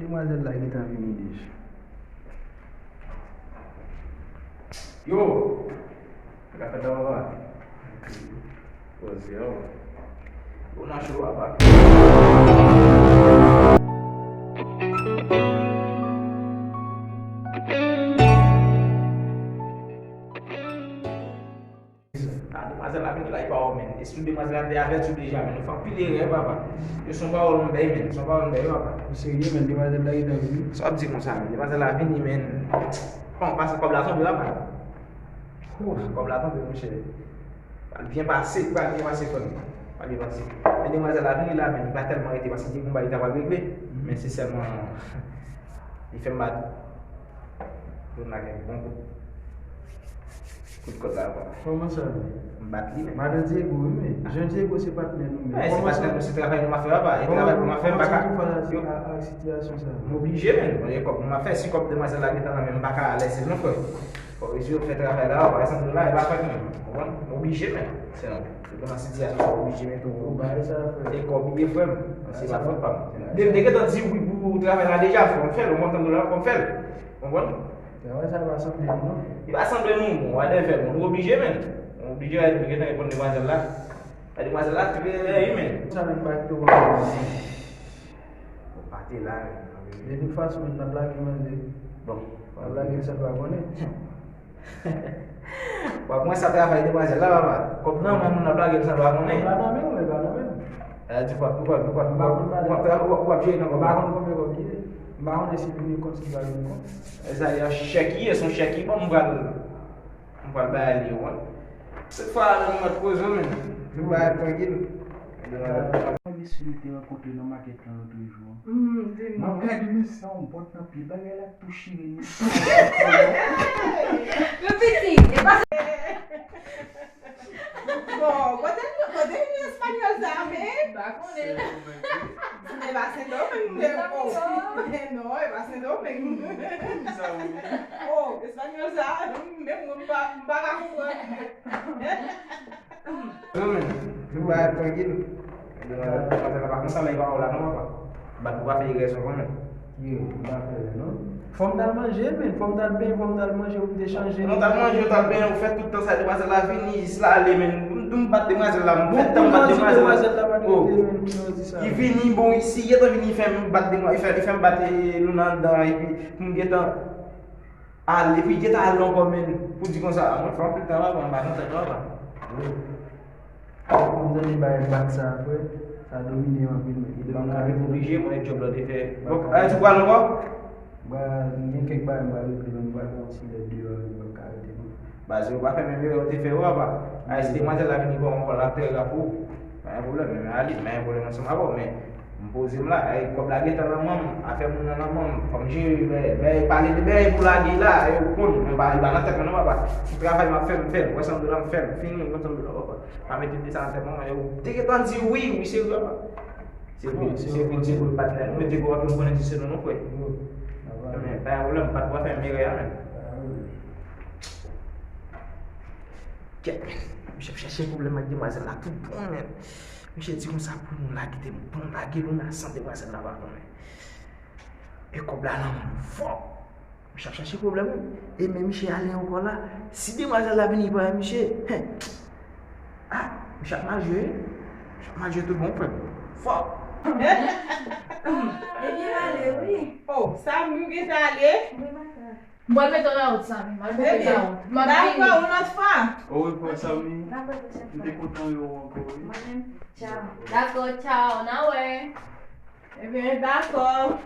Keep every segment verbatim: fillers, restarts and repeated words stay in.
Demwazèl la gentan vini deja. Yo! Sa k ap fèt la, papa? Poze w. Ou nan cho, papa. Ah, demwazèl la vini la, epa w, men. Espri demwazèl la te avèti w deja, men. Ou fè anpil erè, papa. Yo, se yon pawòl m bay, men. Se yon pawòl m bay, papa. Ou serye, men? Demwazèl la gentan vini? Sa w ap di konsa, men? Demwazèl la vini, men. Bon, pase kòb la tonbe, papa. Kòb la tonbe, monchè. Pral byen pase, pral byen pase, frè m. Pral byen pase. Men demwazèl la vini la, men li pa tèlman rete, paske gen konba li ta pral regle. Men se sèlman, li fè m bat. Donn la gen bon kout, kout kòd la, papa. Kòman sa, men? M bat li, men. Madan Diego, wi, men. Jan Diego se patnè nou, men. Wi, se patnè nou, se travay nou ap fè, papa. E travay nou ap fè, m pa ka. Kòman sa w fè ak, ak sitiyasyon sa? M oblije, men. Bon, e kòb nou ap fè. Si kòb demwazèl la gentan nan men m, m pa ka lèse l non, frè. Fòk yo fè travay la, pa egzanp, la, e pa fèt menm. Konprann? M oblije, men. Se non. Se nan sitiyasyon sa, m oblije, men tou. Bon, bagay sa, frè. Se kòb li ye, frè m. Se pa fòt pa m. Depi m te gentan di wi pou travay la deja, fò m fè l. Ou konprann la, fò m fè l. Konprann? Travay sa pa sanble nou, non. Li pa sanble nou, bon, whatever, bon, nou oblije, men. Nou oblije, depi m gentan reponn demwazèl la. Demwazèl la, trè imen. Sa menm pa kite w konn. Bon, pa te la, men. De tout fason, menm n ap lage manje. Bon. N ap lage l san l pa konnen. W ap wè sa travay demwazèl la, papa. Kòb nan men moun, n ap lage l san l pa konnen. Kòb la nan men w, men l pa nan men m. Sa di w ap, w ap, w ap, w ap, w ap, w ap, w ap jere nan kòb la. M pa konn konbyen kòb li ye. M pa konnen si l vini kont, si l pa vini kont. E sa, se yon chèk li ye, se yon chèk li ban m, m pral, m pral bay li, w konprann. Sèt fwa la, menm, mwen poze w, men. Pou bay trankil. Mwen mesye nou te rankontre nan makèt lan lòt jou an. M ap gade mesye an, yon bòt nan pye, bagay la tou chire mesye an. Yo piti, e pa sa. Bon, kote, kote espanyòl sa, men? M pa konnen. E pa Sendomeng, men, oh. Non, e pa Sendomeng. Oh, espanyòl sa, menm mwen, m pa, m pa ka konprann. Non, men, nou va trankil. Demwazèl la pa konsa, men li pa wè w la non, papa. Bat pou pa fè erè sa, kanmenm. Yo, m pa fè erè, non. Fò m t al manje, men. Fò m t al benyen, fò m t al manje, ou te chanje. Non, w t al manje, w t al benyen, ou fè tout tan sa, demwazèl la vini, jis la ale, men. M, m bat demwazèl la, m fè tan m bat demwazèl la. Demwazèl la pa t rete, men, pou nou di sa. Li vini, bon, isi, gentan vini, fè m bat demwa-, li fè, li fè m bat, eh, Luna anndan, epi pou m gentan Ale, epi gentan ale ankò, men, pou di konsa, mwen fè anpil tan la, mwen pa nan tèt la, papa. Wi. Mwen tande bay bat sa, frè, sa domine m anpil, men. Mwen pa ka ret oblije, mwen, djòb la te fè. Bon, eh, ti pral ankò? Ba, gen kèk bagay mwen pa regle, men mwen pral fè yon ti lè deyò, men mwen pa ka rete, non. Baz, yo pa fè menm erè yo te fè yo a, papa. Ay, si demwazèl la vini kò ankò, l ap trè grav pou ou. Pa gen pwoblèm, men, men ale, pa gen pwoblèm ansanm avè w, men M poze m la, e, kòb la gentan nan men m, afè moun nan nan men m, fò m jere, men, men pale de bagay pou lage la, e, ou konn, mwen pa, li pa nan tèt mwen non, papa. Tout travay m ap fè, m fè l, wè san dola m fè l, fini, mwen san dola, papa. Pa mete de sa nan tèt mwen, e, ou te gentan di wi, wi, se vre, papa. Se vre, se vre, se vre, patnè, nou mete gwo anpil, m konnen ki se nou, non, frè. Men, pa gen pwoblèm, m pa t pral fè menm erè a, men. Kèt, men, misye ap chèche pwoblèm ak demwazèl la tout bon, men. Misye di konsa pou nou lage de, pou nou lage Luna san demwazèl la pa konnen. E kòb la nan men m fò. Misye ap chache pwoblèm, wi. E men misye ale ankò la. Si demwazèl la vini pa misye, hen. Ah, misye ap mal jwe. Misye ap mal jwe tout bon, frè m. Fò. Ebyen, ale, wi. Oh, sa m gen sa ale. Mwen, m pral mete w nan wout, Samy. M pral mete w nan wout. M ap vini. Dakò, yon lòt fwa. Orevwa, Samy. M te kontan wè w ankò, wi. Mwen menm, tchaw. Dakò, tchaw, n a wè. Ebyen, dakò.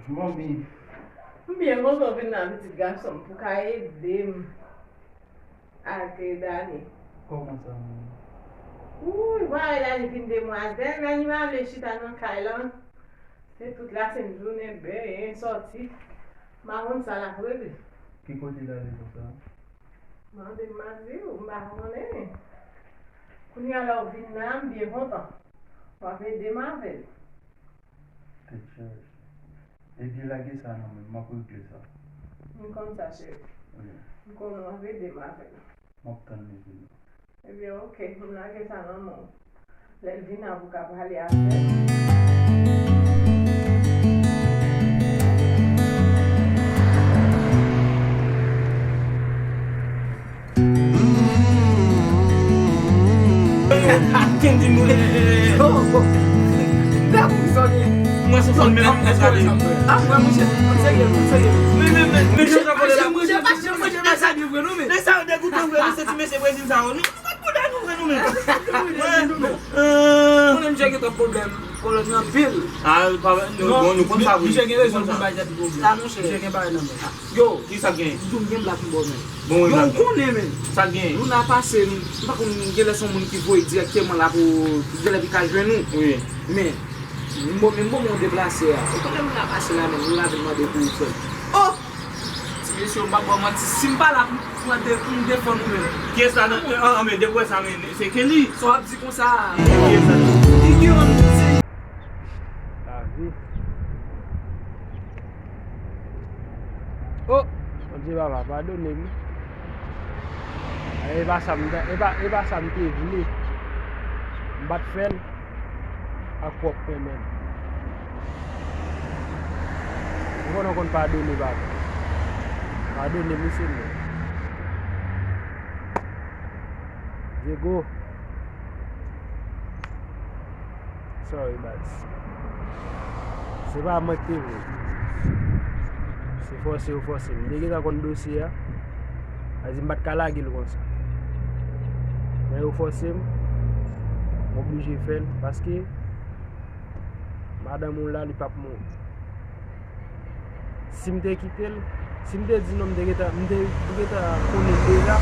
Manmi. M byen kontan w vin la, pitit gason m, pou ka ede m ak Dani. Kòman sa, manmi? Wouy, m pa wè Dani vin demwazèl, Dani pa vle chita nan kay lan. Se tout lasenn jounen benyen, sòti. M pa konn sa l ap regle. Ki kote l ale konsa? Mande m, m a di w, m pa konnen. Kounye a la w vin la, m byen kontan. W ap ede m avè l. Tèt chaje. Ebyen, lage sa nan men m, m ap regle sa. M konn sa, cheri. Wi. M konnen w ap ede m avè l. M ap tann li vini. Ebyen, oke, m lage sa nan men w. Lè l vin la, pou w ka pale avè l. Kendy Moulin. Mwen se fanm men. Apre mwen se fanm serye, fanm serye. Men men men men Jean Jean Paul la. Mwen se pa sa de vre non men. Men sa yo degoute vre, nou se ti mesye Brezil sa yo. Nou pa t pou dan nou vre nou men. Mwen menm jè gen twòp pwoblèm. Pwoblèm nan pil. Ah, pa, nou, bon, nou konn sa vre. Misye gen rezon pou bay tèt li pwoblèm. Sa monchè. Misye gen bagay nan men. Yo, kisa k genyen? Yo, m gen blag m ba w men. Bon, wi, yo, blag. Ou konnen men. Sa k genyen? Luna pase m, m pa konn, genlè se yon moun ki voye dirèkteman la pou, genlè pou li ka jwenn ou. Wi. Men, m ba w, men m ba w yon deplase a. Ou konnen Luna pase la men, Luna vin mande pou ou frè m. Oh! Ti mesye, m p ap ba w manti, si m pa la pou, pou m de-, pou m defann ou menm. Kiyès la nan, an, an, men depi w wè sa men, se Kelly. Sa w ap di konsa? Kiyès la? Figi w, m di. Lavi. Oh! Bondye papa, padone m. E pa sa m ta, e pa, e pa sa m te vle. M pa t fè l ak pwòp men menm. Ou konnen w konn padone, papa. Padone m wi, Senyè. Diego. Sorry, baz. Se pa mwen ki te vle. Se fòse yo fòse m. M te gentan konn dosye a. Sa di m pa t ka lage l konsa. Men yo fòse m. M oblije fè l. Paske madanm ou la, li p ap mouri. Si m te kite l, si m te di non, m te gentan, m te, m gentan konnen l deja.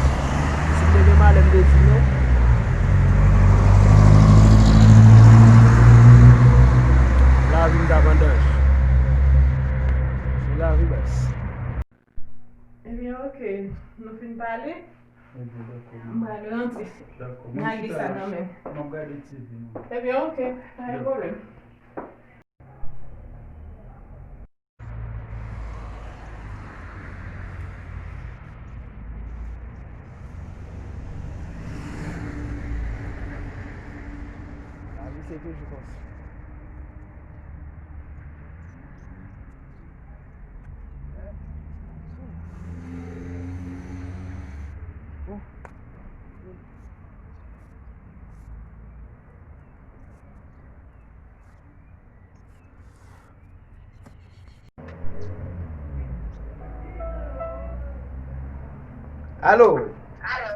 Si m te gen malè, m te di non. Lavi m t ap an danje. Se lavi, baz. Ebyen, oke. Nou fin pale? Ebyen, dakò. M pral rantre. Dakò. M lage sa nan men. M ap gade T V non. Ebyen, oke. Pa gen pwoblèm. Lavi se toujou konsa. Alo. Alo.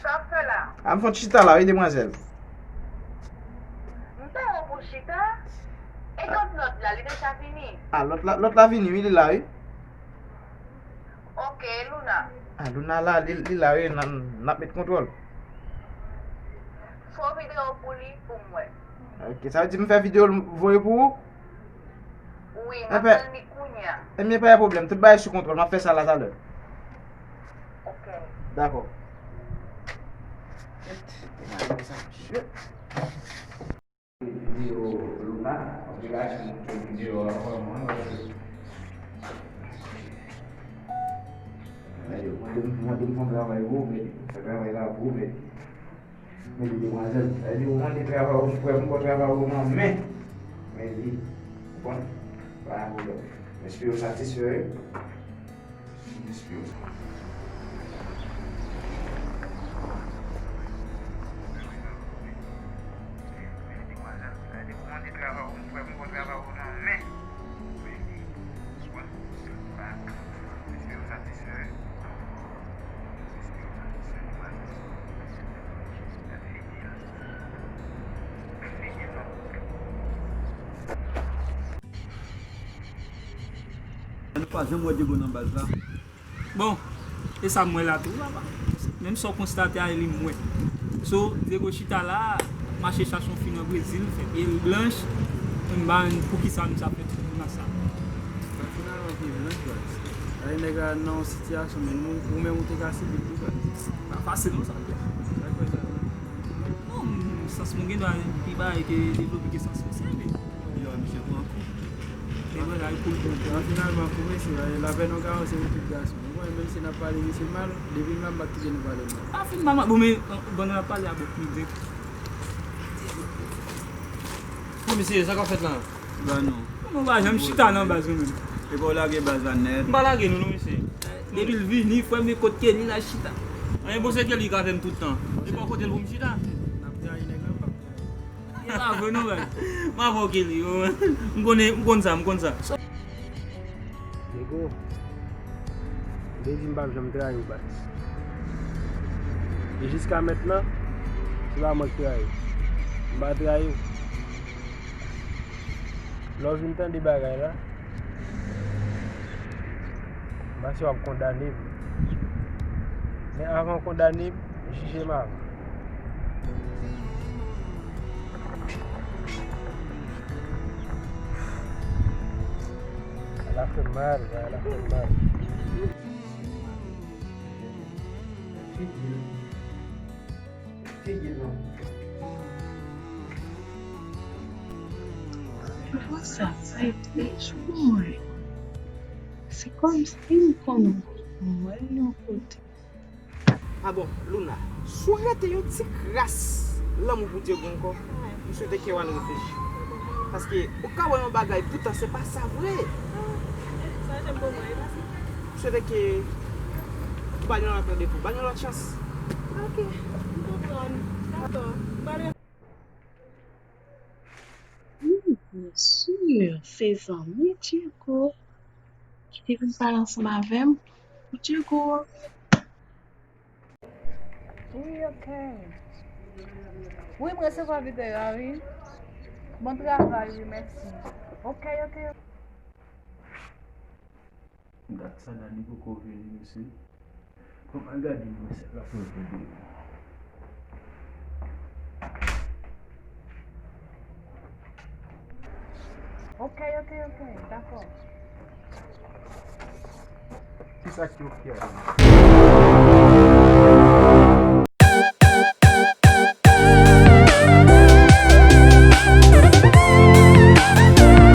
Sa w ap fè la? A, m fè yon ti chita la, wi, demwazèl. M ta wè w pou chita. E lòt lòt la, li deja vini? A, lòt la, lòt la vini, wi, li la, wi. Ok, Luna. A, Luna la, li, li la, wi, n a, n ap met kontwòl. Fè yon videyo pou li, pou m wè. Ok, sa vle di m fè videyo l voye pou ou? Wi, m ap tann li kounye a. Ebyen, pa gen pwoblèm, tout bagay sou kontwòl, m ap fè sa la talè. Ok. Dakò. Videyo Luna, anpil atis montre videyo a, vrèman, paske, mande m, mande m fè yon travay pou ou, men fè travay la pou ou, men Men li demwazèl, sa vle di ou mande travay ou frè m, m ba w travay ou nan men. Men li, ou konprann? Pa gen pwoblèm. M espere w satisfè, wi. M espere w satisfè. Men li demwazèl, sa vle di ou mande travay ou frè m, m ba w travay ou nan men. Men li, ou konprann? Pa gen pwoblèm. M espere w satisfè, wi. Nou pa janm wè Diego nan baz la. Bon, e sa m wè la tou, papa. Menm sa w konstate a, e li m wè. So, Diego chita la, mache chache yon fi nan Brezil, fè pye l blanch, m pa konn poukisa misye ap fè tout moun sa. Finalman, pye blanch, baz. Ay, nèg la nan yon sitiyasyon, men nou, ou menm ou te ka sibi l tou, baz. Pa fasil non sa, baz. Sa k fè sa? Non, sans mwen gen dwa pi bay ke devlope ke sans misye, men. Yo, misye pran kou. Men bagay koul pou ou. Finalman, kou mesye, lapèn yon gason se pou tout gason. Ou konnen, menm si n ap pale misye mal, depi l mal, m pa t kite nou pale mal. Pa fin mal, bon, men, pandan n ap pale a bòt midi. Mesye, sa k ap fèt la? Ba nou. Nou pa janm chita nan baz nou menm. E pa w lage baz la nèt? M pa lage nou non, mesye. Depi l vini, frè m, e kot Kenny l al chita? Anyen, bon, se Kenny k avè m tout tan. E pa kote l pou m chita. N ap trayi nèg la, m p ap trayi. E pa vre non, baz. M avè w, Kenny, yo. M konnen, m konn sa, m konn sa. Nego, ou te di m p ap janm trayi w, baz. E jiska mentnan, se pa mwen k trayi w. M pa trayi w. Lè w vin tande bagay la, m panse w ap kondane m. Men avan w kondane m, jije m avan. Bagay la fè m mal, bagay la fè m mal. Vwa sa, sa e trè jou mwen. Se kòmsi m konn wè l yon kote. Ah bon, Luna, si w rete yon ti kras lanmou pou Diego ankò, m swete ke w al reflechi. Paske ou ka wè yon bagay, poutan se pa sa vre. Sa janm bon mwen, e pa sa. M swete ke ou ba l yon lòt randevou, ba l yon lòt chans. Ok, m konprann. Dakò. M pral Wi, byen si, se zanmi Diego ki te vin pale ansanm avè m pou Diego an. Wi, ok. Wi, m resevwa videyo a, wi. Bon travay, wi, mèsi. Ok, ok, ok. Dat sa Dani poko vini, mesye. Bon, al gade yon resèt la pou l vin. Ok, ok, ok, dakò. Kisa ki ok a?